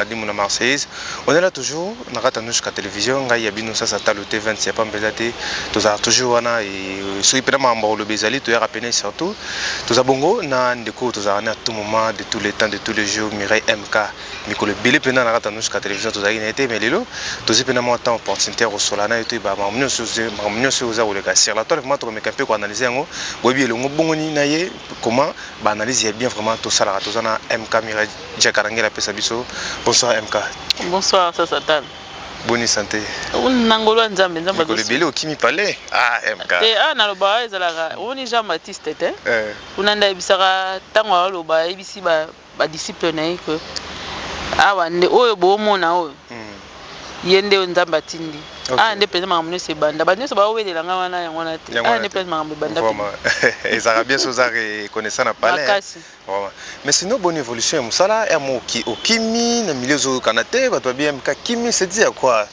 Madimu na Marseillaise. On est là toujours na kati ya Nouchka Television, ngai ya bino sasa talo te 20 ya pamba eza te. Tozalaka toujours wana et soki pena makambo ya koloba ezali toyaka pene surtout toza bongo na ndeko tozalaka na tout moment de tous les temps de tous les jours Mireille MK mikolo ebele pena na kati ya Nouchka Television tozalaki na ye te mais lelo tozwi pena mwa temps opportunité ya kosola na ye toyeba makambo nyonso oyo eza koleka sur la toile vraiment tokomeka mpe koanalyse yango boyebi elongo bongoni na ye comment ba analyse ya bien vraiment tosalaka toza na MK Mireille Jack Arangela apesa biso. Bonsoir MK. Bonsoir Sasatan. Boni santé. Na ngolu ya Nzambe, Nzambe Mikolo ebele okimi palais. Ah MK. Te ah naloba ezalaka omoni Jean Baptiste te. Eh. Kuna nde ayebisaka ntango aloba ayebisi ba ba disciples na ye que awa nde oyo boomona oyo. Ye nde oyo Nzambe atindi. Okay. Awa nde mpenza makambo nyonso ebanda. Bato nyonso baowelela ngai wana yango wana te. Awa nde mpenza makambo ebanda. Vraiment. Ezalaka bien soki oza reconnaissant na palais. Makasi. Vraiment. Mais sinon bonne évolution ya mosala ya mo okimi na milieu ozoyokana te bato babi MK kimi c'est dit à quoi?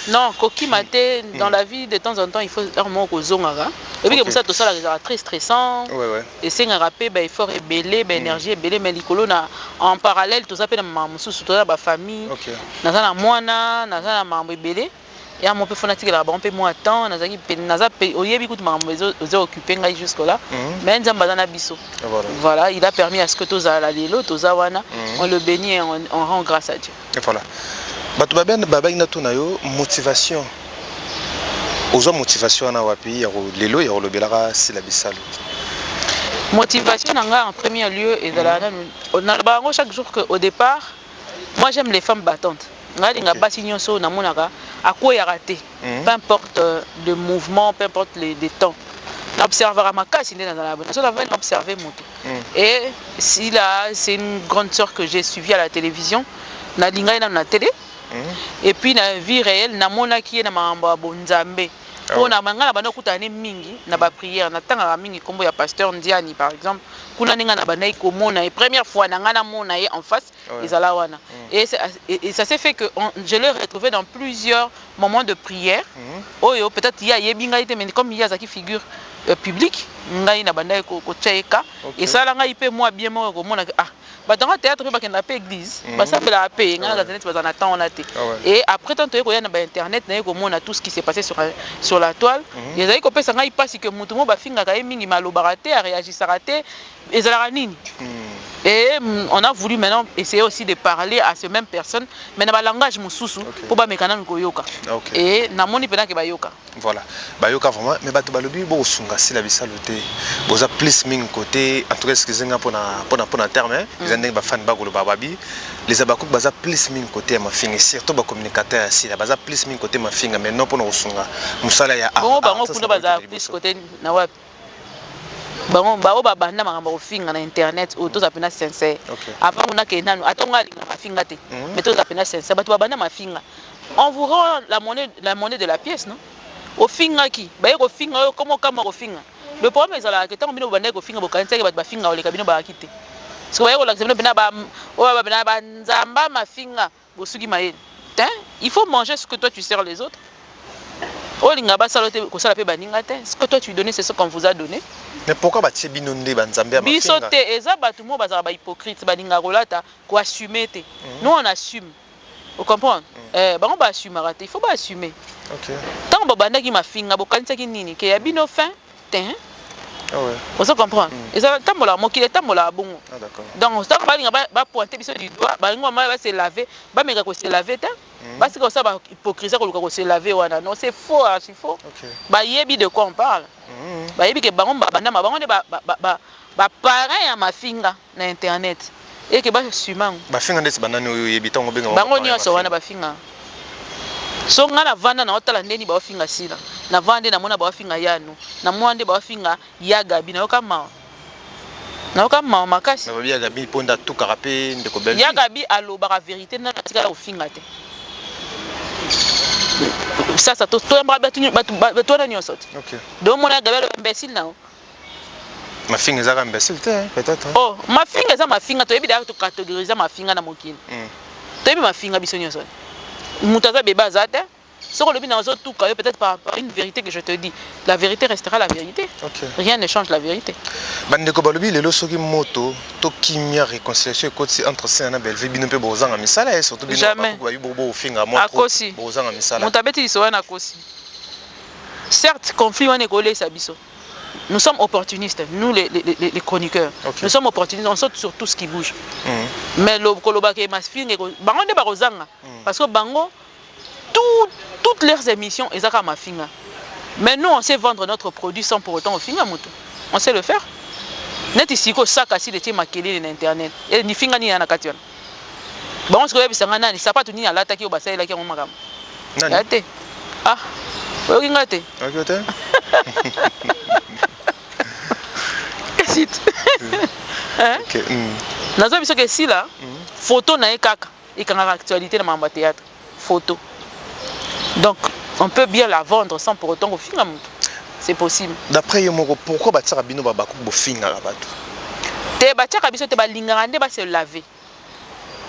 Non, kokima te dans la vie de temps en temps il faut heure moko kozongaka. Oyebi ke mosala tosalaka ezalaka très stressant. Ouais, ouais. Esengaka pe ba effort ebele, ba énergie ebele mais likolo na en parallèle toza pe na makambo mosusu, toza na ba famille. Okay. Naza na mwana, naza na makambo ebele. Ya mo pe faut natikelaka bango pe mwa temps, nazalaki pe naza pe oyebi kutu makambo ezo ezo occuper ngai jusque là. Mais Nzambe aza na biso. Voilà. Voilà, il a permis à ce que tozala lelo, toza wana. On le bénit et on rend grâce à Dieu. Et voilà. Bato babengi natuna yo motivation. Ozwa motivation wana wapi ya lelo ya kolobelaka Sila Bisalu? Motivation na ngai en premier lieu ezalaka nanu nalobaka yango chaque jour que au départ moi j'aime les femmes battantes. Ngai nalinga basi nyonso oyo namonaka akweyaka te peu importe le mouvement, peu importe le temps. Na observaka makasi nde nazalaka boye. Soki navandi na observer moto. Et Sila c'est une grande sœur que j'ai suivie à la télévision. Nalinga ye nanu na télé. Et puis na vie réelle namonaki ye na makambo ya bonzambe. Po na ngai nabanda kokutana ne mingi na ba prière, natangaka mingi kombo ya pasteur Ndiani par exemple. Kuna nde ngai nabandaki komona ye première fois na ngai namona ye en face ezala wana. Et ça s'est fait que je l'ai retrouvé dans plusieurs moments de prière. Oyo peut-être ye ayebi ngai te mais comme ye azalaki figure publique ngai nabandaki kotia ye cas. Esala ngai pe mua bien moko komona que ah bato yango ya théâtre pe bakendaka pe église, basambelaka pe, ngai nakanisa neti bazala na temps wana te. Et après tant toye koya na ba internet naye komona tout ce qui s'est passé sur la toile, ezalaki kopesa ngai pasi que mutu moko bafingaka ye mingi mais alobaka te, a réagisaka te, ezalaka nini? Et on a voulu maintenant essayer aussi de parler à ces mêmes personnes mais na ba langage mosusu po bameka nanu koyoka. Et namoni pena ke bayoka. Voilà bayoka vraiment mais bato balobi bokosunga Sila Bisalu te boza plus mingi côté en tout cas excusez nga pona terme hein eza ndenge ba fan bakoloba babi les Habacuc baza plus mingi côté ya mafinga surtout ba communicateur ya Sila baza plus mingi côté mafinga mais non pona kosunga musala ya Bongo bango kuna bazala plus côté na wapi? Bango ba oyo babanda makambo ya kofinga na internet oyo tozala pena sincère. Avant kuna ke nanu ata nga alinga mafinga te mais tozala pena sincère bato babanda mafinga on vous rend la monnaie de la pièce non? Ofingaki baye kofinga yo okoma okamwa kofinga le problème ezalaka ke tango bino bobandaki kofinga bokanisaki bato bafinga koleka bino bayaki te sikoyo baye kolakisa bino pena ba oyo ba ba nzamba mafinga bosuki mayele tein il faut manger ce que toi tu sers les autres olinga basala yo te kosala pe baninga te ce que toi tu donnes c'est ce qu'on vous a donne. Mais pourquoi batie bino nde ba nzambe ya Biso mafinga? te eza batu moko bazalaka ba hypocrite balingaka kolata ko assumer te nous on assume o comprendre eh bango ba assumaka te il faut ba assumer tango babandaki mafinga bokanisaki nini ke ya bino fin tein ozo comprendre ezala tambolaka mokili etambolaka bongo donc tango balinga ba pointer biso du doigt balingi ba se laver bameka ko se laver te basika kosala ba hypocrisie koluka ko se laver wana non c'est faux archi faux bayebi de quoi on parle bayebi ke bango babandama bango nde ba parrain ya mafinga na internet et que ba assume yango. Bafinga ndeti ba nani oyo oyebi tango obenga bango Bango ba parrain ya nionso wana mafinga? bafinga so nga na vanda nao tala ndeni bao finga sila na vanda nde namona bao finga ya no na mona nde bao finga ya gaby nayoka mawa nayoka mawa makasi. Mais balobi ya gaby po nde atukaka pe ndeko Bellevue. Ya gaby alobaka verite nanu atikala kofinga te sasa toyambaka batu wana nionso te donc omona ya gaby aloba imbecile nao Mafinga eza kaka imbecile te hein, peut-être. Oh, mafinga eza mafinga, toyebi d'ailleurs to categoriser mafinga na mokili. Toyebi mafinga biso nionso. Mutu aza bebe aza te. Soki olobi nazotuka yo peut-être par une vérité que je te dis, la vérité restera la vérité. Rien ne change la vérité. Bandeko balobi lelo soki moto to kimia, réconciliation ekoti entre Sila na Bellevue, bino mpe bozanga misala ye, surtout bino. Jamais. Babi bofinga mwa trop. Akosi. Bozanga misala. Moto abeti liso wana akosi. Certes, conflit wana ekolesa biso. Nous sommes opportunistes, nous les chroniqueurs. Nous sommes opportunistes, on saute sur tout ce qui bouge. Mais kolobaka mafinga, bango nde bakozanga, parce que bango toutes leurs émissions ezaka mafinga. Mais nous, on sait vendre notre produit sans pour autant ofinga moto. On sait le faire. Neti siko saka si letie makelele na internet e nifinga nini ya na kati wana. Bango sikoyo oyebisanga nani sapatu nini alataki oyo basalelaki yango makambo. Nani? Ya te. Ah, oyoki nga te? Oyoki te. Kasi hein? Nazoyebi soki esila photo na ye kaka ekangaka actualité na makambo ya théâtre, photo. Donc on peut bien la vendre sans pour autant kofinga moto, c'est possible. D'après yo moko, pourquoi batiaka bino babakuku bofingaka bato? Te, batiaka biso te. Balingaka nde base laver.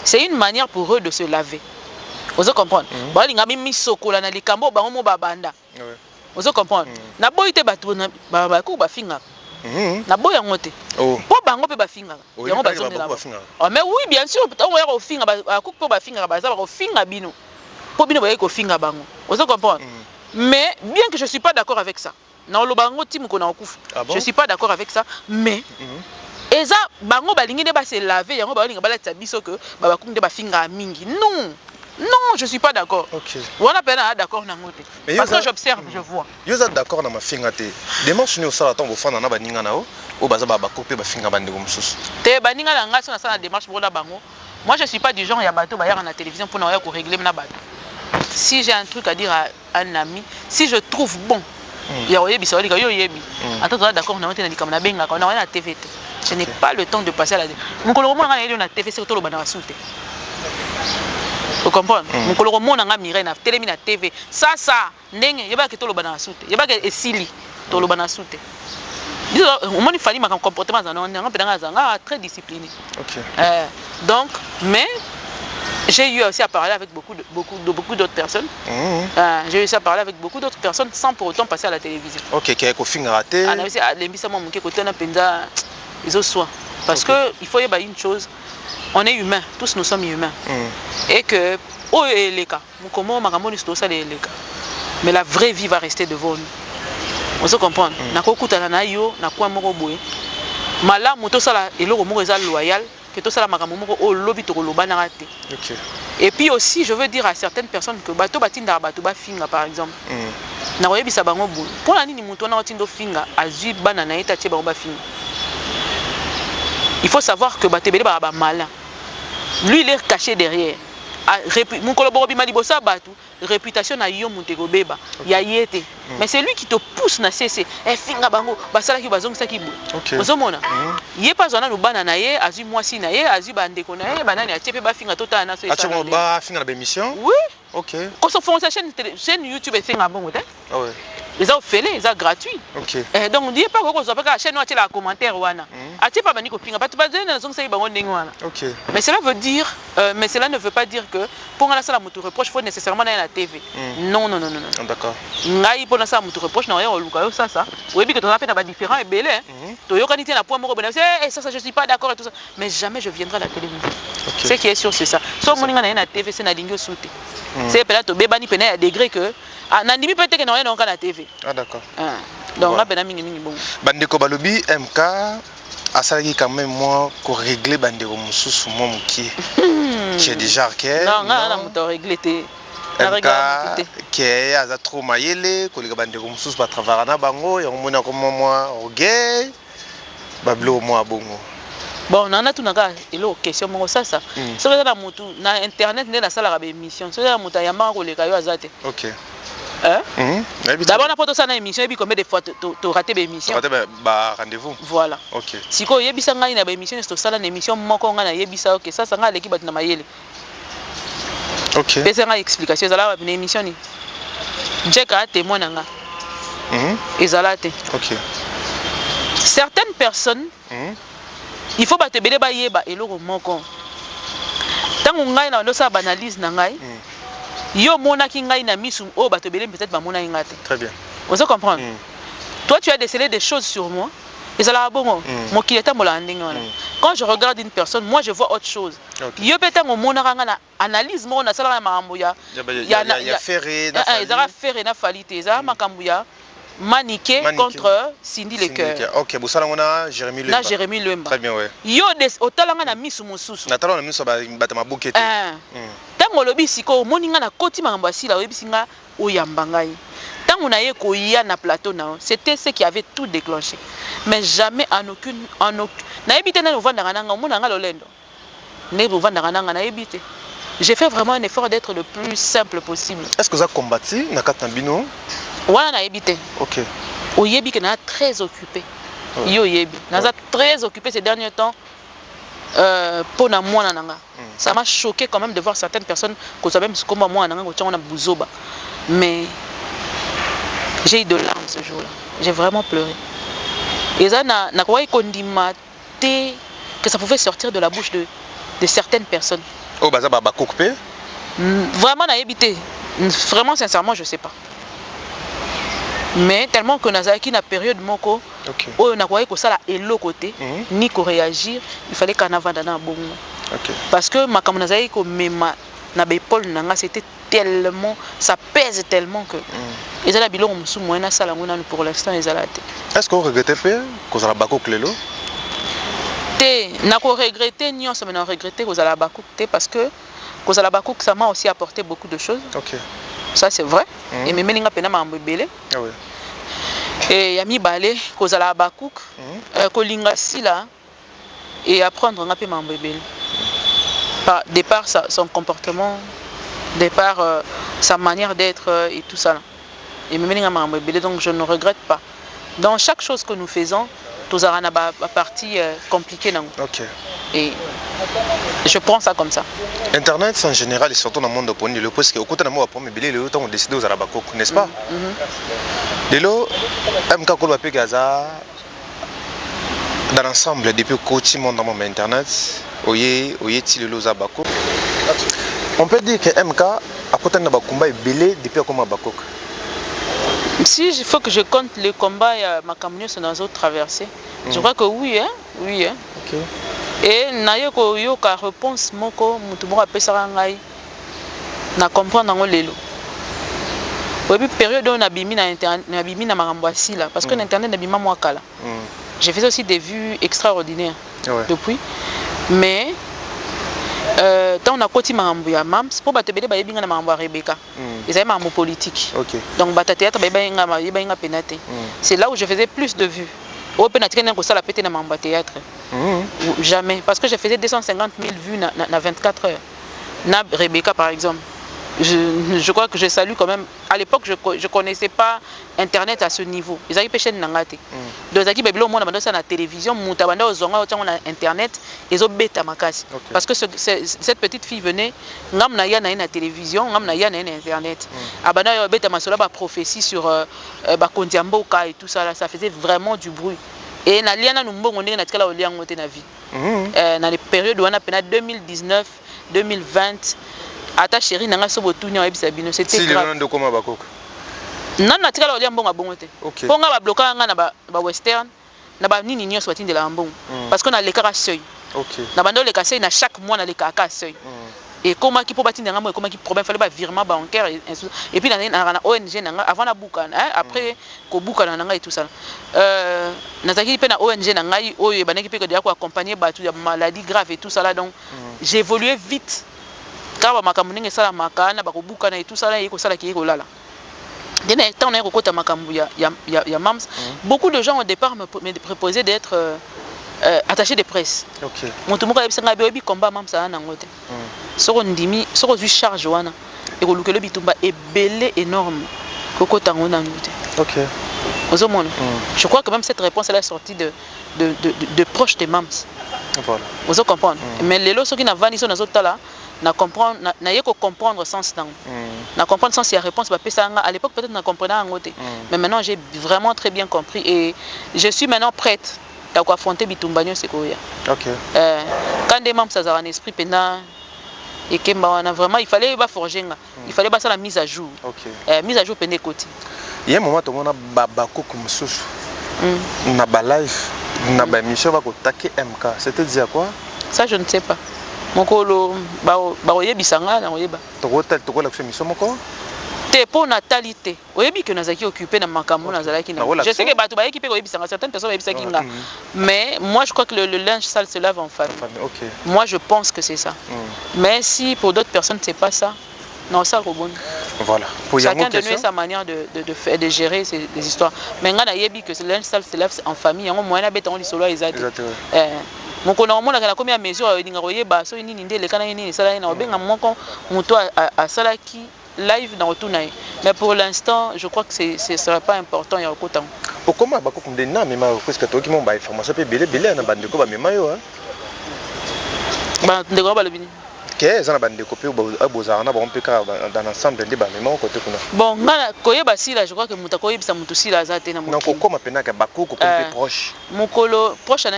C'est une manière pour eux de se laver, ozo comprendre? Balinga mimisokola na likambo oyo bango mo babanda. Ozo comprendre? Naboyi te, bato bakuku bafingaka. Naboyi yango te. Mpo bango mpe bafingaka. Oyebi yango kaka bazongela. Bakuku bafingaka. Oh, mais oui, bien sûr. Ntango oya kofinga, bakuku mpe bafingaka, baza bakofinga bino mpo bino boyaki kofinga bango, ozo comprendre? Mais bien que je suis pas d'accord avec ça, naoloba yango ti mokolo na kokufa. Ah bon? Je suis pas d'accord avec ça, mais eza bango balingi nde base laver. Yango balinga balatisa biso ke babakuku nde bafingaka mingi. Non, non, je suis pas d'accord. Wana mpe naa d'accord nango te. Mais parce que j'observe, je vois. Yo oza d'accord na mafinga te. Démarche nini osala ntango bofanda na baninga na yo oyo baza babakuku mpe bafinga bandeko mosusu? Te, baninga na ngai, so nasala démarche moko na bango, moi je suis pas du genre ya bato bayaka na télévision mpona oya korégler na bato. Si j'ai un truc à dire à un ami, si je trouve bon ya koyebisa olika yo, oyebi, ata toza d'accord na yo te na likambo, nabengaka na oya na TV te. Je n'ai pas le temps de passer à la mokolo komona ngai nayeli yo na TV, seke toloba na basu te, ocomprendre? Mokolo komona ngai Mireille na telemi na TV sasa ndenge yebaki toloba na basu te, yebaki esili, toloba na su te. Biso omoni Fali, makambo comportement aza nango mpe nanga azanga très discipliné. Donc, mais j'ai eu aussi à parler avec beaucoup d'autres personnes. J'ai eu aussi à parler avec beaucoup d'autres personnes sans pour autant passer à la télévision. Ok, ke kofingaka te. Ah, nayebisi alembisa mwa moke kotana mpenza ezoswa, parce que il faut yeba une chose: on est humain, tous nous sommes humains. Et que oyo eleka mokomo, makambo nyonso tosala eleka, mais la vraie vie va rester devant nous, ozo comprendre? Nakokutana na yo na coin moko boye, malamu tosala eloko moko eza loyal ke tosala makambo moko oyo lobi tokolobanaka te. Et puis aussi, je veux dire à certaines personnes que bato batindaka bato bafinga, par exemple, nakoyebisa bango boye: mpo na nini moto wana otinda ofinga azwi bana na ye te, atie bango bafinga? Il faut savoir que bato ebele baka bamalin. Lui, il est caché derrière. Ah, mokolo bokobima liboso ya bato, réputation na yo moto ekobeba, ya ye te. Mais c'est lui qui te pousse na cc efinga bango, basalaki, bazongisaki boye. Ozomona? Ye mpe azwa nanu bana na ye, azwi mwasi na ye, azwi bandeko na ye, banani, atie mpe bafinga, totala na so. Atie esala ndenge. Bafinga na baémission? Oui. Kosofongosa chaîne, chaîne YouTube esenga mbongo te. Eza ofele, eza gratuit. Donc ye mpe akoki kozwa mpe kaka chaîne oyo, atielaka commentaire wana, atie mpe abandi kofinga bato, bazali nazongisaki bango ndenge wana. Mais cela veut dire mais cela ne veut pas dire que mpo nga nasala moto reproche, faut nécessairement naya na TV. Non, non, non, non, non. Ah, d'accord. Ngai mpo nasala moto reproche, na oya koluka yo sasa, oyebi ke toza mpe na badifférend ebele, hein. Toyokani te na point moko boye, eh, ça, ça, je suis pas d'accord et tout ça, mais jamais je viendrai à la télévision. Ce qui est sûr, c'est ça: so omoni nga na ye na TV, se nalingi osu te. Se mpena tobebani pena ya degré que ah, nandimi mpe teke na oya naoka na TV. Ah, d'accord. Ah. Donc Voilà. nga mpena mingimingi bongo. Bandeko balobi MK asalaki quand même mwa korégler bandeko mosusu mwa mokie qui est déjà ke Non, nga na moto aregle te. MK Nareglaka moto te. Ke aza trop mayele koleka bandeko mosusu batravaka na bango. Yango moni akoma mwa orgueil, babiloko mwa bongo. Bon, na natuna kaka eloko, question moko sasa. Soki eza na motu na internet nde nasalaka baémission, soki eza na moto ayambaka koleka yo, aza te. Hein? Nayebi te. D'abord na po tosala na émission, yebi combien de fois toraté baémission? Toraté ba rendez-vous. Voilà. Sikoyo oyebisa ngai, na baémission nyonso tosala, na émission moko ngai nayebisa yo ke sasa ngai aleki bato na mayele? Pesa ngai explication. Ezala wapi? Na émission nini? Jack aa témoin na nga. Ezala te. Certaines personnes, il faut bato ebele bayeba eloko moko: ntango ngai na bandosala baanalyse na ngai, Yo omonaki ngai na misu oyo bato ebele peut-être bamonaki ngai te. Très bien. Ozo comprendre? Toi, tu as décelé des choses sur moi. Ezalaka bongo. Mokili etambolaka ndenge wana. Quand je regarde une personne, moi, je vois autre chose. Yo mpe, ntango omonaka ngai na analyse moko nasalaka na makambo ya ya Ferre. Ezalaka Ferre na Fally te, ezalaka makambo ya Manike contre Cindy Le Cœur. Ok, bosala ngo na Jérémy Lemba. Na Jérémy Lemba. Très bien, ouais. Yo otalanga na misu mosusu. Natala na miso bato maboke te. Ntango olobi sikoyo, omoni ngai nakoti makambo ya Sila, oyebisi nga oyamba ngai. Ntango naye koya na plateau na yo, c'était ce qui avait tout déclenché. Mais jamais, en aucune en aucune, nayebi te nani ovandaka na ngai, omona ngai lolendo ndenge ovandaka na ngai, nayebi te. J'ai fait vraiment un effort d'être le plus simple possible. Est ce que oza combati na kati na bino? Wana nayebi te. Oyebi ke naza très occupé. Yo oyebi, naza très occupé ces derniers temps mpo na mwana na nga. Ça m'a choqué quand même de voir certaines personnes kozwa même komba mwana na nga, kotiango na buzoba. Mais j'ai eu de larmes ce jour-là, j'ai vraiment pleuré. Eza na nakokaki kondima te que ça pouvait sortir de la bouche de certaines personnes. Oyo baza bakook mpe? Vraiment nayebi te. Vraiment, sincèrement, je sais pas, mais tellement que nazalaki na période moko oyo nakokaki kosala eloko te ni koréagir, il fallait kaka navanda na bongo parce que makambo nazalaki komema na baépaule na nga, c'était tellement, ça pèse tellement que eza na biloko mosusu moyen nasala yango nanu pour l'instant ezala te. Est ce que oregrete mpe kozala bakook lelo? Te, nakoregrete nyonso, mais naregrete kozala bakook te, parce que kozala bakook, ça m'a aussi apporté beaucoup de choses. Ça, c'est vrai. Ememeli nga mpena makambo ebele. Ah ouais. E ya mibale, kozala bakook, kolinga Sila et apprendre nga mpe makambo ebele de par son comportement, de par sa manière d'être et tout ça là. Ememeli nga makambo ebele, donc je ne regrette pas. Dans chaque chose que nous faisons, tozalaka na bapartie compliqué nango et je prends ça comme ça. Internet en général et surtout dans le monde oponi lelo, parce que okota na mo baproblème ebele lelo ntango décide ozala bakoko, n'est-ce pas? Lelo MK koloba mpe aza dans l'ensemble, depuis okoti monde ya internet, oye ti lelo oza bakoko, on peut dire que MK akotani na bakomba ebele depuis akoma bakoko. Si il faut que je compte les combats ya makambo nyonso nazo traversé, je crois que oui, hein? Oui, hein? E naye koyoka réponse moko motu moko apesaka ngai, na comprendre yango lelo. Oyebi période oyo nabimi na internet, nabimi na makambo ya Sila, parce que na internet nabima mwa kala. J'ai fait aussi des vues extraordinaires depuis, mais ntango nakoti makambo ya Mams, mpo bato ebele bayebi ngai na makambo ya Rebecca, ezali makambo politique. Donc bato ya théâtre bayebaki nga pena te. C'est là où je faisais plus de vues. Oyo mpe natikali nani kosala pe te na makambo ya théâtre. Jamais, parce que je faisais 250 000 vues na 24 heures na Rebecca par exemple. Je crois que je salue quand même. À l'époque, je connaissais pas internet à ce niveau. Ezalaki mpe chaîne na nga te. Donc ezalaki babilo omona bando osala na télévision, moto abanda ozwanga otiango na internet, ezobeta makasi. Parce que cette petite fille venait, ngam na ya na ye na télévision, ngam na ya na ye na internet, abanda oyo obeta masolo ya baprophétie sur bakonzi ya mboka et tout ça là, ça faisait vraiment du bruit. Et nalia nanu mbongo ndenge natikala kolia yango te na vie. Na période wana pena 2019 2020, ata chéri na ngai so botuni, oyebisa bino, c'était Si lelo grave. Nde okoma bakoko? Nanu natikala kolia mbongo ya bongo te. Mpo nga bablokaka nga na bawestern, na banini nyonso batindelaka mbongo, parce que nalekaka seuil. Na banda oleka seuil, na chaque mois nalekaka kaka seuil. Ekomaki mpo batindela nga mbongo, ekomaki problème, fallait bavirement bancaire et ainsi. Et puis nazalaka na ONG na nga avant nabukana, hein, après kobukana na ngai et tout ça, nazalaki mpe na ONG na ngai oyo ebandaki mpe deya koaccompagner bato ya maladie grave et tout ça là. Donc j'ai évolué vite kaka bamakambo ndenge esalamaka na bakobukana et tout ça là, eye kosalaki ye kolala nde na ntango naye kokota makambo ya Mams. Beaucoup de gens au départ me proposaient d'être attaché de presse. Moto moko ayebisa ngai: oyebi komba Mams aza nango te. Soki ondimi, soki ozwi charge wana, ekolukela bitumba ebele énorme, kokota yango nanu te. Ozomona? Je crois que même cette réponse, elle est sortie de proche de Mams. Ozo comprendre? Mais lelo soki navandi so nazotala, na comprendre, naye kocomprendre sens nango. Na comprendre sens ya réponse bapesaka nga à l'époque, peut-être na comprenaka yango te. Mais maintenant, j'ai vraiment très bien compris et je suis maintenant prête ya koaffronter bitumba nyonso ekoya. Ka nde Mams azalaka na esprit mpena. Ekemba wana, vraiment, il fallait baforge nga, il fallait basala mise à jour. Mise à jour pende ekoti. Ye moma tomona bakuku mosusu na balive, na baémission, bakotake MK, c'était dit à quoi? Ça, je ne sais pas. Mokolo bakoyebisa nga, nakoyeba. Tokolakisa émission moko. Te, mpo natali te. Oyebi ke nazalaki occupé na makambo nazalaki na. Je sais que bato bayeki mpe koyebisa nga, certaines personnes bayebisaki nga, mais moi, je crois que le linge sale se lave en famille. Okay. Moi, je pense que c'est ça, mais si pour d'autres personnes c'est pas ça, non, ça koboni. Voilà. Pour chacun de nous sa manière de faire, de gérer ces, les histoires. Mais nga nayebi que le linge sale se lave en famille. Yango moyen abeta ngo lisolo eza te. Mokolo na omonaka nakomi ya mesure olinga koyeba soki nini nde elekanaki, nini esalaki, na kobenga moko moto asalaki live na kotuna ye. Mais pour l'instant, je crois que ce serait pas important ya kokota. Okoma bakoko nde na amema, puisque toyoki mo bainformation mpe ebele ebele na bandeko bamema yo. Bandeko balobi nini? Ke eza na bandeko mpe bozalaka na bango mpe kaka dans l'ensemble nde bamema kote kuna. Bon, nga koyeba Sila, je crois que moto akoyebisa moto Sila aza te na mokili. Kokoma mpenaka bakoko mpe proche. Mokolo proche na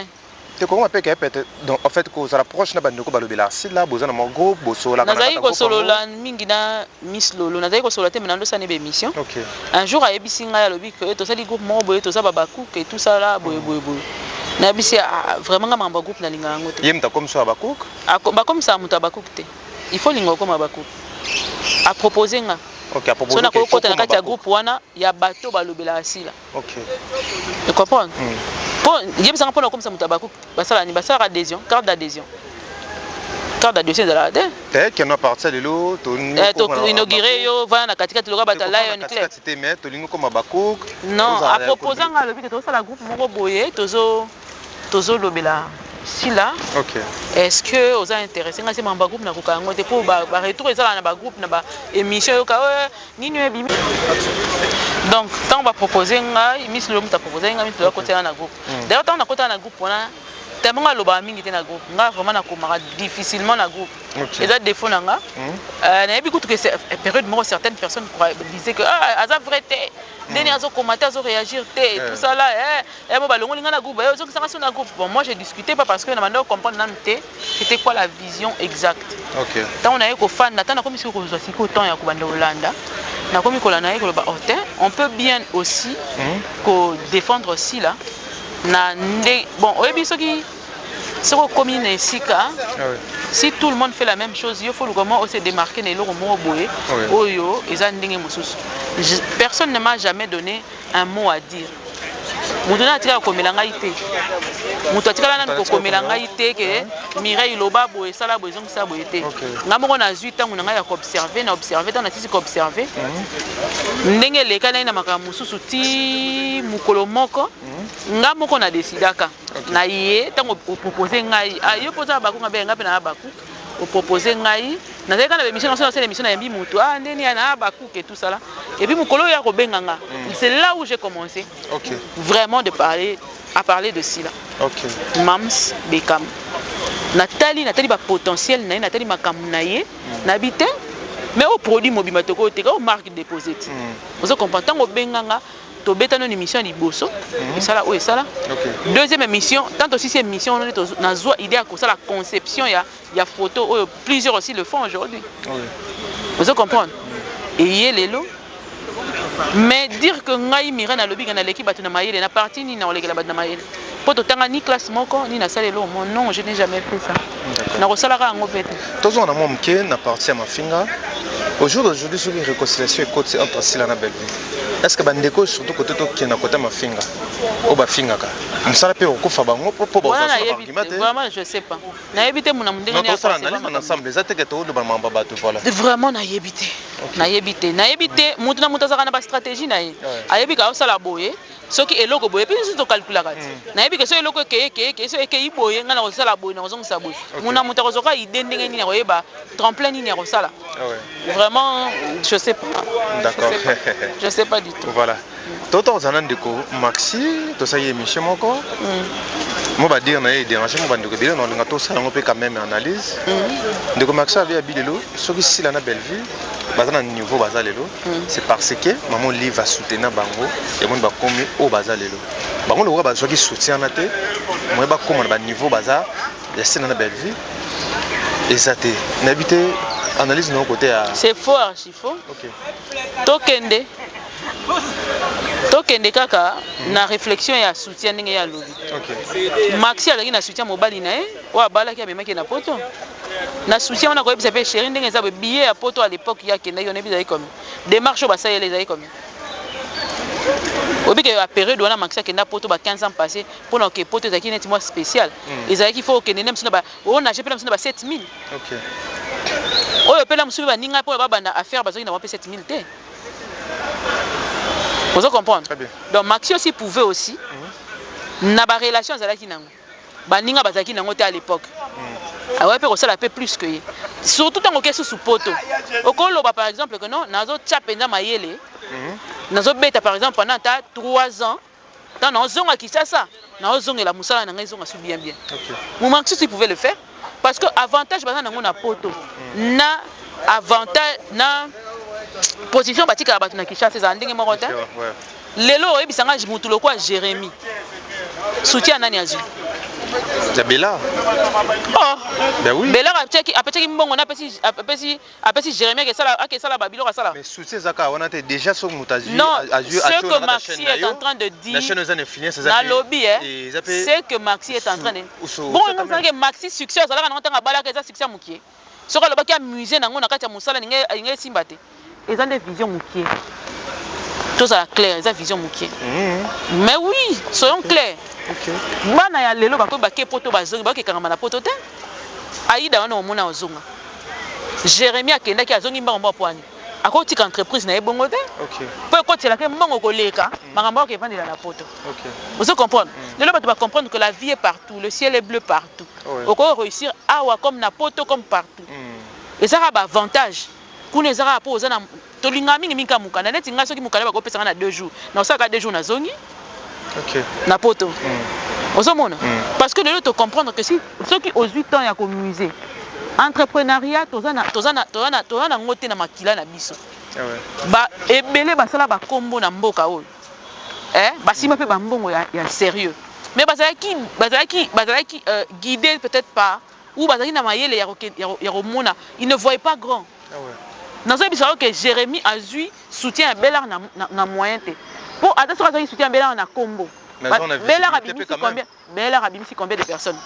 Te, kokoma mpe ke peut-être, donc en fait kozala proche na bandeko balobelaka Sila, boza na mwa groupe, bosololaka. Nazalaki kosolola mingi na Miss Lolo. Nazalaki kosolola te, me nandosani baémission. Un jour ayebisi ngai, alobi ke tosali groupe moko boye, toza babakuke et tout ça là, boye boye boye. Nayebisi: vraiment, nga makambo ya groupe nalingaka yango te. Ye moto akomisa ya bakuke? Bakomisaka moto ya bakuke te. Il faut linga okoma bakuke. Apropose nga so nakoki kokota na kati ya groupe wana ya bato balobelaka Sila. Comprendre? Mpo yebisanga, mpona okomisa moto ya bakuke, basala nini? Basalaka adhésion, carte d'adhésion. Carte d'adhésion ezalaka te. Te, keno partir lelo. Toinaugure yo, vana na katikati lokola bato ya Lion Club. Te, mais tolingi okoma bacook. Non, apropose nga, alobi ke tozosala groupe moko boye, tozolobela Sila. Est-ce que oza intéressé? Nga se makambo ya groupe nakoka yango te, mpo baretour ezalaka na bagroupe, na baémission, yoka nini oyo ebimi. Donc ntango bapropose ngai, Miss Lolo moto apropose ngai, Miss Lolo akotela na groupe. D'ailleurs, ntango nakotala na groupe wana, tellement nga alobaka mingi te na groupe, nga vraiment nakomaka difficilement na groupe. Eza défaut na nga. Nayebi kutu ke période moko, certaines personnes disaient que ah, aza vrai te, ndeni azokoma te, azoréagir te, tout ça là, mo balongoli nga na groupe, ozokisanga so na groupe. Bon, moi, j'ai discuté pas parce que na banda comprendre nanu te c'était quoi la vision exacte. Ntango naye kofanda, ntango nakomi sikoyo kozwa sikoyo temps ya kobanda kolanda, nakomi kolanda ye koloba: oh te, on peut bien aussi kodéfendre Sila na nde. Bon, oyebi, soki okomi na esika, si tout le monde fait la même chose, yo faut luka mwa ose démarquer na eloko moko boye oyo eza ndenge mosusu. Personne ne m'a jamais donné un mot à dire. Moto nani atikala kokomela ngai te, moto atikala nani kokomela ngai te ke Mireille, loba boye, esala boye, ezongisa boye te. Ngai moko nazwi ntango na ngai ya koobserve, na observe. Ntango natisi koobserve ndenge eleka nai na makambo mosusu, ti mokolo moko nga moko na décidaka na ye. Ntango opropose ngai: ah, yo mpo oza baku, nga mpe na baku. Opropose ngai, nazali kaka na bémission, nasala émission, nayambi motu, ah, ndeni ya na bakuke, tout ça là. Et puis mokolo oyo ya kobenga nga, c'est là où j'ai commencé vraiment de parler, à parler de Sila. Mams Bekam, natali bapotentiel na ye, natali makambo na ye, nayebi te, mais oyo produit mobimba tokoki oteka oyo marque déposé te. Ozo comprendre? Ntango obenga nga, tobeta nano émission ya liboso, esala oyo esala. Deuxième émission, tant tosisi émission wana, nazwa idée ya kosala conception ya photo oyo plusieurs aussi le font aujourd'hui. Ozo comprendre? Eye lelo. Mais dire que ngai Mireille nalobi ke naleki bato na mayele na parti nini, na kolekela bato na mayele mpo totanga ni classe moko ni nasala eloko mo, non, je n'ai jamais fait ça. Nakosalaka yango mpe te. Tozonga na mwa moke na parti ya mafinga. Au jour d'aujourd'hui, soki réconciliation ekoti entre Sila na Bellevue, est ce que bandeko, surtout kote tokenda kota mafinga oyo bafingaka mosala mpe kokufa bango mpo Wana nayebi te, vraiment, je sais pas, nayebi te muna ndenge. Tosala analyse na ensemble, eza teke toloba makambo ya bato, voilà. Vraiment, nayebi te, nayebi te, nayebi te. Motu na moto azalaka na bastratégie na ye. Ayebi ka osala boye, soki eloko boye mpe biso tokalkulaka te. Nayebi ke soki eloko ekeye ekeye ekeye, soki ekei boye, ngai nakosala boye, nakozongisa boye. Muna moto akozwaka idée ndenge nini akoyeba tremplin nini akosala. Vraiment, je sais pas. Je sais pas du tout. Voilà, toto ozala na ndeko Maxi, tosali émission moko mo badire na ye edérange mo bandeko ebele. Na olinga tosala yango mpe quand même analyse. Ndeko Maxi abi abi lelo, soki Sila na Bellevue baza na niveau baza lelo, c'est parce que mama Olive asoutenir bango, yamoni bakomi oyo baza lelo. Bango lokola bazwaki soutien wana te, moye bakóma na baniveau baza ya Sila na Bellevue. Eza te, nayebi te analyse na yo côté ya. C'est faux, archi faux. Tokende, tokende kaka na réflexion ya soutien ndenge ye alobi. Maxi azalaki na soutien, mobali na ye oyo abalaki amemaki na Poto. Na soutien wana, koyebisa mpe chéri ndenge eza boye, billet ya Poto à l'époque ye akendaki, onayebi ezalaki combien? Démarche oyo basaleli ezalaki combien? Oyebi ke ya période wana Maxi akenda Poto ba 15 ans passé, mpona oke Poto ezalaki neti mwa spécial. Ezalaki fo okende nde mosu na ba onage mpe na mosu na ba 7000. Oyo mpe na mosusu mpe baninga mpo babanda affaire bazwaki na bango mpe 7000 te. Ozo comprendre? Très bien. Donc Maxi aussi pouvait aussi na barelation azalaki nango, baninga bazalaki nango te à l'époque, akoki mpe kosala mpe plus que ye, surtout ntango oke susu Poto. Okoloba par exemple que non, nazotia mpenza mayele, nazobeta par exemple pendant ata 3 ans, ntango naozonga Kinshasa, naozongela mosala na ngai, ezonga su bien bien. Maxi aussi pouvait le faire parce que avantage baza nango na Poto na avantage na position batikala bato na Kinshasa ezala ndenge moko te. Lelo oyebisanga mutu lokwa Jérémie, soutien nani azwi? Ya Bela. Oh. Ben oui. Bela apetiaki mbongo na apesi Jérémie akesala babiloko asala. Mais soutien ezaka kaka wana te déjà, soki moto azwi. Non, ce que Maxi est en train de dire, na chaîne eza na influence, eza. Nalobi ce que Maxi est en train de, bon, ngazalaki Maxi succès azalaka nango ntango abalaka, eza succès ya mokie. Soki alobaki amuse nango na kati ya mosala, ninge esimba te. Eza nde vision mokie, tozala clair, eza vision mokie. Mais oui, soyons clairs, bana ya lelo bakoki bake Poto, bazongi, bakekangama na Poto te. Aida wana omona ozonga, Jérémie akendaki, azongi mbango mbango. Po ani akotika entreprise na ye bongo te, mpo ekotielaka mbongo koleka makambo akoki evandela na Poto. Ozo comprendre? Lelo bato bacomprendre que la vie est partout, le ciel est bleu partout. Okoki réussir awa comme na Poto, comme partout. Eza kaka baavantage kuna, eza kaka mpo oza na tolingaka mingimingi kaka mokanda. Neti ngai, soki mokanda bakopesanga na 2 jours, na osalaka 2 jours, nazongi na Poto. Ozomona? Parce que lelo tocomprendre que si soki ozwi temps ya komuser, entrepreneuriat toza nango te na makila na biso. Ba ebele basala bakombo na mboka oyo, basimba mpe bambongo ya sérieux, mais bazalaki guidé peut-être par ou bazalaki na mayele ya komona, il ne voyait pas grand. Nazoyebisa yo ke Jérémie azwi soutien ya Bellar na moyen te, mpo ata soki azwaki soutien ya Bellar na kombo, Bellar abimisi combien? Bellar abimisi combien de personnes?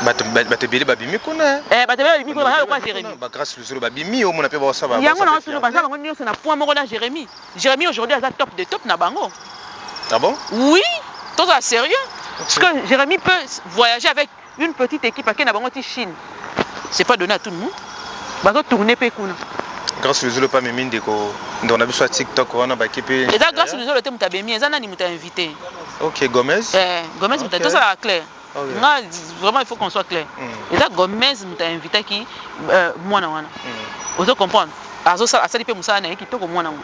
Bato ebele babimi kuna. Bato ebele babimi kuna, baza lokwa Jérémie. Bagrâce Luzolo babimi, omona mpe baosala. Yango na tuna, baza bango nyonso na point moko na Jérémie. Jérémie aujourd'hui aza top de top na bango. Ah bon? Oui, tozala sérieux, parce que Jérémie peut voyager avec une petite équipe, ake na bango ti Chine. C'est pas donné à tout le monde. Bazotourne mpe kuna. Grâce Luzolo mpe amemi ndeko na biso ya TikTok wana, baki mpe. Eza Grâce Luzolo te moto abemi, eza nani moto ainvité? Ok, Gomez. Gomez moto. Tozalaka clair. Nga vraiment, il faut qu'on soit clair. Eza Gomez moto ainvitaki mwana wana. Ozo comprendre? Azosala, asali mpe mosala na ye kitoko mwana ngo,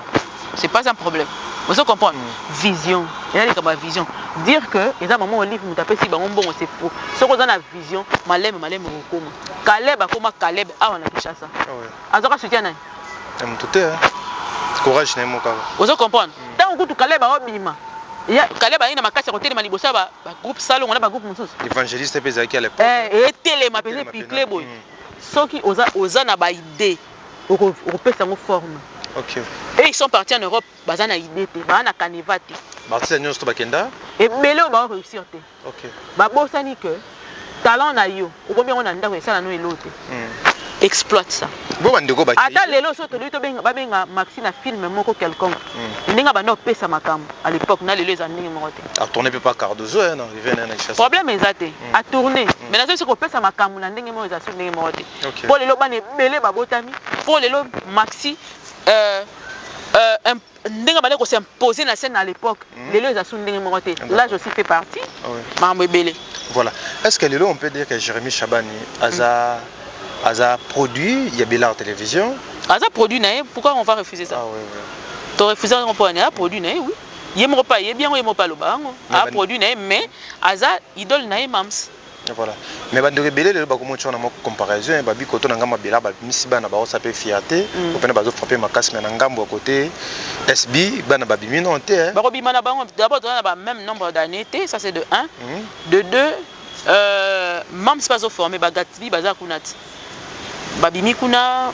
c'est pas un problème. Ozo comprendre? Vision eza likambo ya vision. Dire que eza mama Olive moto apesi bango mbongo, c'est faux. Soki oza na vision, maleme maleme okokoma. Caleb akoma Caleb awa na Kinshasa, azwaka soutien nani? Ya moto te, courage na ye moko kaka. Ozo comprendre? Ntango kutu Caleb aobima, Caleb aye na makasi ya kotelema liboso ya bagroupe salongo na bagroupe mosusu. Évangéliste mpe ezalaki à l'époque. Etelema mpenza, epikle boye. Soki oza na baidée, okopesa yango forme. Et ils sont partis en Europe, baza na idée te, baza na canevas te. Baartiste nyonso to bakenda. Ebele oyo baoréussir te, babosani que talent na yo okomi yango na ndako, esala no elo te. Exploite ça. Bo bandeko. Ata lelo so tolobi babenga Maxi na film moko quelconque, ndenge banda opesa makambo à l'époque na lelo eza ndenge moko te. Atourne mpe pa Cardozo na arrivé na Kinshasa. Problème eza te, atourne, mais nazoyebisa kopesa makambo na ndenge moko eza so ndenge moko te. Mpo lelo bana ebele babotami, mpo lelo Maxi ndenge bande kos'impose na scène à l'époque, lelo eza su ndenge moko te. L'âge aussi fait partie, makambo ebele. Voilà. Est ce que lelo on peut dire que Jérémy Chabani aza produit ya Belar Télévision? Aza produit na ye, pourquoi on va refuser ça? Ah, ouais. To refuser yango mpo ani? Aza produit na ye, oui. Ye moko mpe ayebi yango, ye moko mpe aloba yango, aza produit na ye, mais aza idole na ye mams. Voilà, mais bandeko ebele lelo bakomi tia na moko comparaison, babi koto na ngambo ya Bela babimisi bana, baosa mpe fierté opena, bazofrappe makasi, mais na ngambo ya côté SB bana babimi non te. Bakobima na bango. D'abord toza na ba même nombre d'années te, ça c'est de 1. De 2, mams bazoforme bagatsby, baza kuna ti. Babimi kuna,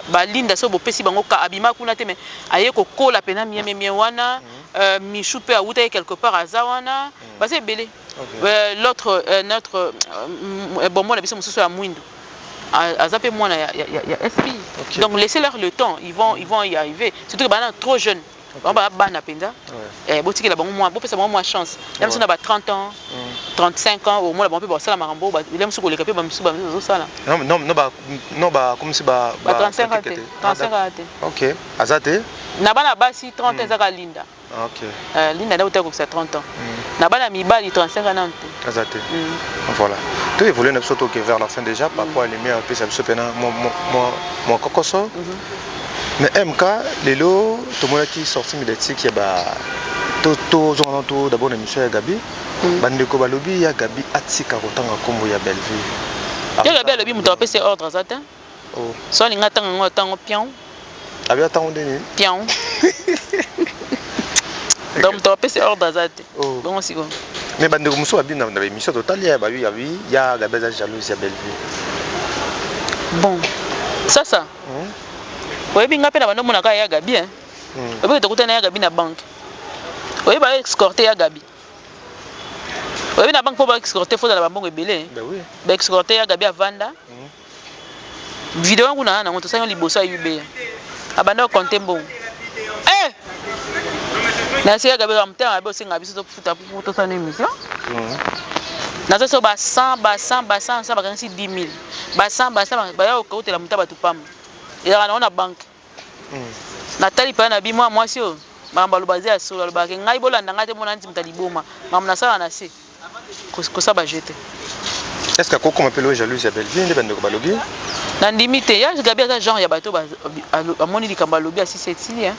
balinda so bopesi bango ka abima kuna te, mais aye kokola mpena miememie wana. Michou mpe awuta ye quelque part, aza wana, baza ebele. L'autre, notre bonbon na biso mosusu ya mwindu aza mpe mwana ya SP. Donc laissez leur le temps, ils vont y arriver, surtout que bana trop jeune, bango baa bana mpenza. Botikela bango mwa, bopesa bango mwa chance ya mosusu na ba 30 ans, 35 ans, omona bango mpe basala makambo ela mosusu koleka mpe bamisusu bazosala. Non, bakomisi ba Ba 35 ans te, 35 ans te. Ok, aza te. Na bana basi, 30 ans ezaka Linda. Linda nde auta kokisa 30 ans. Na bana mibali, 35 ans nano te. Aza te. Voilà, to évolue na biso, toke vers la fin déjà par rapport à lumière apesa biso mpena mwa kokoso. Mais MK, lelo tomonaki sortie médiatique ya ba, tozonga to d'abord na émission ya Gabi. Bandeko balobi ya Gabi atika kotanga nkombo ya Bellevue. Ya Gabi alobi moto apesi ordre aza te. So alinga atanga yango, atango pion. Abi atango ndeni? Pion. Donc moto apesi ordre aza te. Bongo sikoyo? Mais bandeko mosusu babi na baémission totali ya babi, yabi ya Gabi aza jalouse ya Bellevue. Bon, sasa oyebi nga mpe na bando omonaka ya Gabi, oyebi tokutana ya Gabi na banque, oyebi baescorte ya Gabi, oyebi na banque mpo baescorte fozala bambongo ebele. Baescorte ya Gabi, avanda video yango na nango, tosali liboso ya UBA, abanda kocompter mbongo. Nasi ya Gabi motema mabe, osenga biso tofuta tosala émission. Naza so ba 100, ba 100, ba 100, 100, bakangisi 10 000, ba 100, ba 100, baya kokotela moto bato pamba ezalaka nango na banque. Natali mpenza na bi mwa mwasi oyo, makambo aloba aza ya solo. Alobaka ngai bolanda ngai te, mona nti moto aliboma makambo nasala na se kosala baje te. Est ce que akokoma mpe lo jalouse ya Bellevue nde bandeko balobi? Nandimi te. Ya Gabi aza genre ya bato amoni likambo alobi, asisi, etili.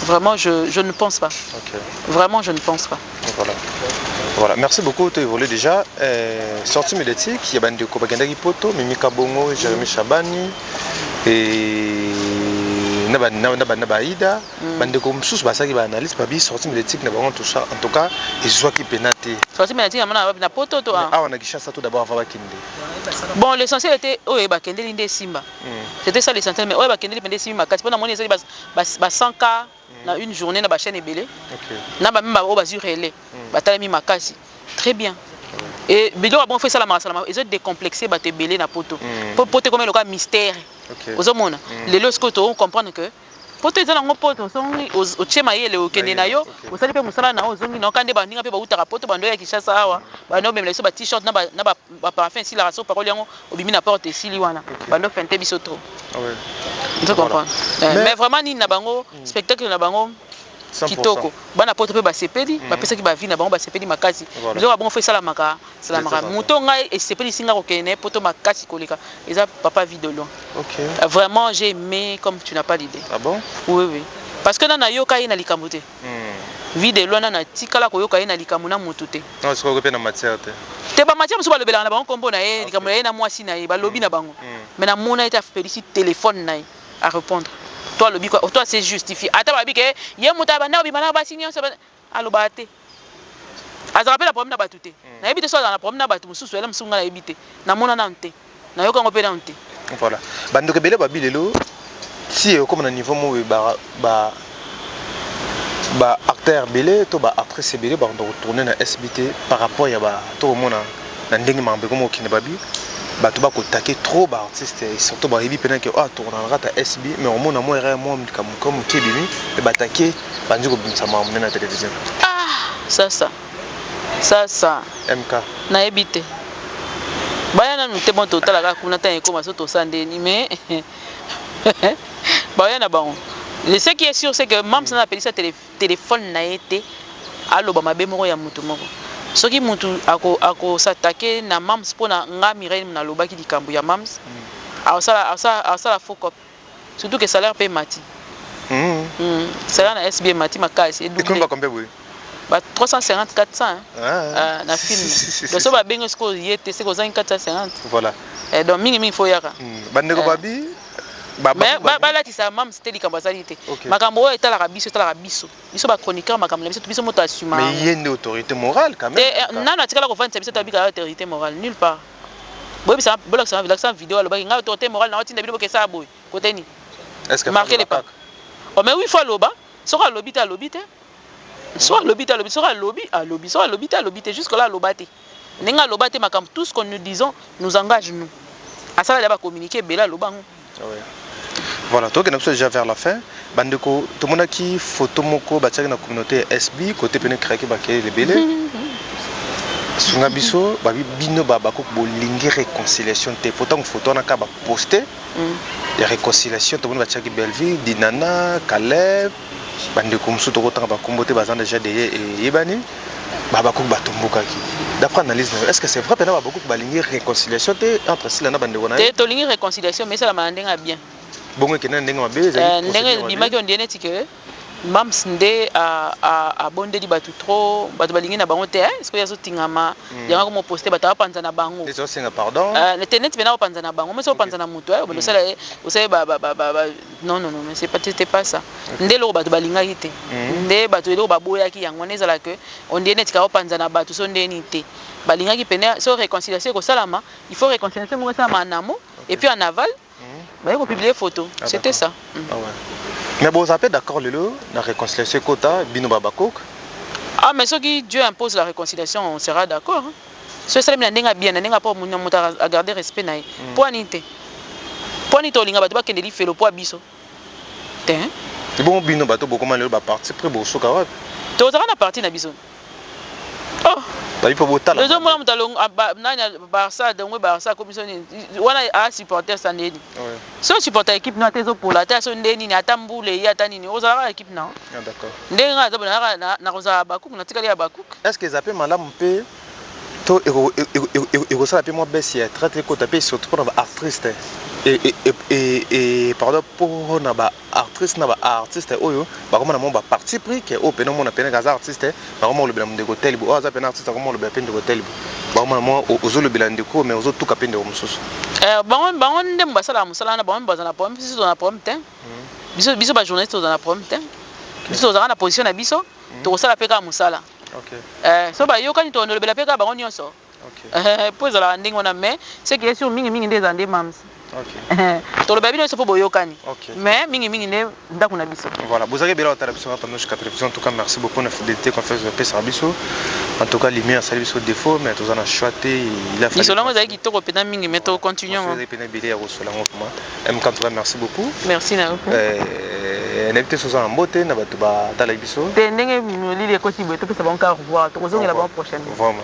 Vraiment, je ne pense pas. Vraiment, je ne pense pas. Voilà, merci beaucoup. To évolue déjà. Sortie médiatique ya bandeko bakendaki poto, Mimika Bongo, Jérémy Chabani et na baida. Bandeko mosusu basalaki baanalyse, babi sortie médiatique na bango, tout ça, en tout cas ezwaki mpena te. Sortie médiatique namona na poto to awa na Kinshasa tout d'abord avant bakende. Bon, l'essentiel était oyo bakendeli nde esimba. C'était ça l'essentiel, mais oyo bakendeli mpe nde esimbi makasi, mpo namoni ezali ba 100 k na une journée na bachaîne ebele, na bameme oyo bazwi relais, batalami makasi, très bien. Et biloko ya bongo fo esalamaka salama, ezo décomplexe bato ebele na poto, po poto ekomi lokola mystère. Ozomona lelo sikoyo to comprendre que poto eza nango poto. Ozongi, otie mayele, okende na yo, osali mpe mosala na yo, ozongi na yo. Ka nde baninga mpe bautaka poto, bando ya Kinshasa awa, bando omemela biso ba t-shirt na baparfum, esilaka so parole yango obimi na porte, esili wana, bando fente biso trop. Ozo comprendre? Mais vraiment nini na bango, spectacle na bango kitoko, bana poto mpe basepeli, bapesaki bavi na bango, basepeli makasi. Biloko ya bongo fo esalamaka salamaka. Moto ngai esepelisi nga kokende na ye poto makasi koleka eza papa Vie de Loin. Vraiment, j'ai aimé comme tu n'as pas l'idée. Ah bon? Oui, parce que nana nayoka ye na likambo te. Vie de Loin, nana tikala koyoka ye na likambo na motu te. Mpe na matière te? Te, bamatière mosusu balobelaka na bango nkombo na ye, likambo na ye na mwasi na ye, balobi na bango, mais namona ye te apelisi téléphone na ye à répondre to alobi to ase justifie. Ata balobi ke ye moto abanda kobima na basi nyonso, alobaka te. Azalaka mpe na problème na bato te. Nayebi te so azala na problème na bato mosusu ela mosusu, ngai nayebi te, namona nanu te, nayoka yango mpe nanu te. Voilà, bandeko ebele babi lelo ti ekóma na niveau moko ba ba acteur ebele to ba actrice ebele bakonda kotourne na SB te par rapport ya ba to komona na ndenge makambo ekoma kokende. Babi bato bakotake trop baartiste et surtout bayebi mpena ke oyo atourna na kati ya SB, mais omona mwa erreur, mwa likambo moke moke ebimi mpe batake, bandi kobimisa makambo nde na télévision. Ah, sasa sasa. MK. Nayebi te, baya nanu te. Bon, totala kaka kuna ntango ekoma so tosala ndeni, mais baya na bango. Le ce qui est sûr, c'est que Mams na apelisa téléphone na ye te aloba mabe moko ya mutu moko. Soki mutu akosatake na Mams mpo na nga Mireille nalobaki likambo ya Mams, asala faux cop, surtout que salaire mpe emati. Salaire na SB emati makasi. Ekomi ba combien boye? Ba 350, 400, hein? Ah. Na film. Donc so babengi sikoyo ye te, seke ozangi 450. Voilà. Donc mingimingi fo yaka. Bandeko babi Mais balatisa Mams te likambo azali te. Makambo oyo etalaka biso, etalaka biso, biso bachroniqueur, makambo na biso, biso moto asuma. Mais ye nde autorité morale quand même. Nano atikala kovandisa biso tabika autorité morale nulle part. Boyebisa, bolakisa, lakisa vidéo alobaki ngai autorité morale na otinda bino bokesala boye kote nini. Est-ce que Marquez les pas. Oh mais oui, faut aloba. Soki alobi te, alobi te. Soki alobi te, alobi. Soki alobi, alobi. Soki alobi te, alobi te. Jusque là aloba te. Ndenge aloba te, makambo, tout ce que nous disons nous engage, nous. Asala ya bacommuniqué ebele, aloba yango. Ouais. Voilà, tokende biso déjà vers la fin. Bandeko, tomonaki photo moko batiaki na communauté ya SB, côté pene créaki bakele ebele. Sunga biso, babi bino bakoki bolingi réconciliation te. Pourtant photo wana kaka baposte ya réconciliation, tomoni batiaki Belleville, Dinana, Caleb, bandeko mosusu tokotanga bakombo te, baza déjà deye eyebani. Babakoki batombokaki. D'après analyse na yo, est ce que c'est vrai mpena babakoki balingi réconciliation te entre Sila na bandeko na ye? Te, tolingi réconciliation, mais esalama na ndenge ya bien. Bongo ekende na ndenge mabe? Ezali ndenge ebimaki, ondie neti ke mams nde abondeli bato trop, bato balingi na bango te. Soki azotingama yango akomoposte, bato abapanza na bango. Osenga pardon. Te, neti mpena opanza na bango, mosi opanza na moto osala osala. Non, non, non, mais c'est pas, c'était pas ça. Nde eloko bato balingaki te, nde bato eloko baboyaki yango wana ezala ke ondie neti kaka opanza na bato. So ndeni te balingaki pene so réconciliation ekosalama, il faut réconciliation moko esalama en amont et puis en aval baye kopublier photo. C'était ça. Ah ouais. Mais boza mpe d'accord lelo na réconciliation ekota bino babakok? Ah mais soki Dieu impose la réconciliation, on sera d'accord, hein. So esalemi na ndenge ya bien, na ndenge mpo moto agarde respect na ye, mpo ani te, mpo ani tolinga bato bakende lifelo mpo ya biso te. Bongo bino bato bokoma lelo baparti pris, bosuka wapi? Tozalaka na parti na biso, oh. Babi mpo botala. Ozomona moto nani, Barça dongo, Barça akomi so nini wana, asupporter sa ndeni. So supporter équipe no, ata ezopola, ata so nde nini, ata mbula eye, ata nini, ozalaka équipe na ndenge ngai aza nakozala Bakuku, natikali ya Bakuku. Est ce que eza mpe malamu mpe to ekosala mpe mwa baisse ya traite ekota mpe, surtout mpona baartiste, pardon, mpona baartiste na baartiste oyo bakoma na mwa baparti pris ke oyo pene omona pene aza artiste, bakoma kolobela ndeko tel bo, oyo aza pene artiste, akoma kolobela mpe ndeko tel bo, bakoma na mwa ozolobela ndeko mais ozotuka mpe ndeko mosusu? Bango nde basalaka mosala wana, bango baza na problème. Biso toza na problème te. Biso bajournaliste toza na problème te. Biso tozalaka na position na biso, tokosala mpe kaka mosala. So bayokani, tolobela mpe kaka bango nyonso mpo ezalaka ndenge wana. Mais ce qui est sûr, mingimingi nde ezala nde mams. Toloba bino nyonso mpo boyokani, mais mingimingi nde ndako na biso. Voilà, bozalaki ebele otala biso kaka Noshka Télévision. En tout cas, merci beaucoup na fidélité, confiance opesaka biso. En tout cas, lumière asali biso défaut, mais toza na choix te, il a fallu. Lisolo yango ezalaki kitoko mpenza mingi, mais tocontinue yango. Ezali pene ebele ya kosola yango vraiment. MK, en tout cas, merci beaucoup. Merci na yo. Nayebi te soza na mbote na bato batalaki biso. Te, ndenge molili ekoti boye, topesa bango ka au revoir, tokozongela bango prochainement. Vraiment.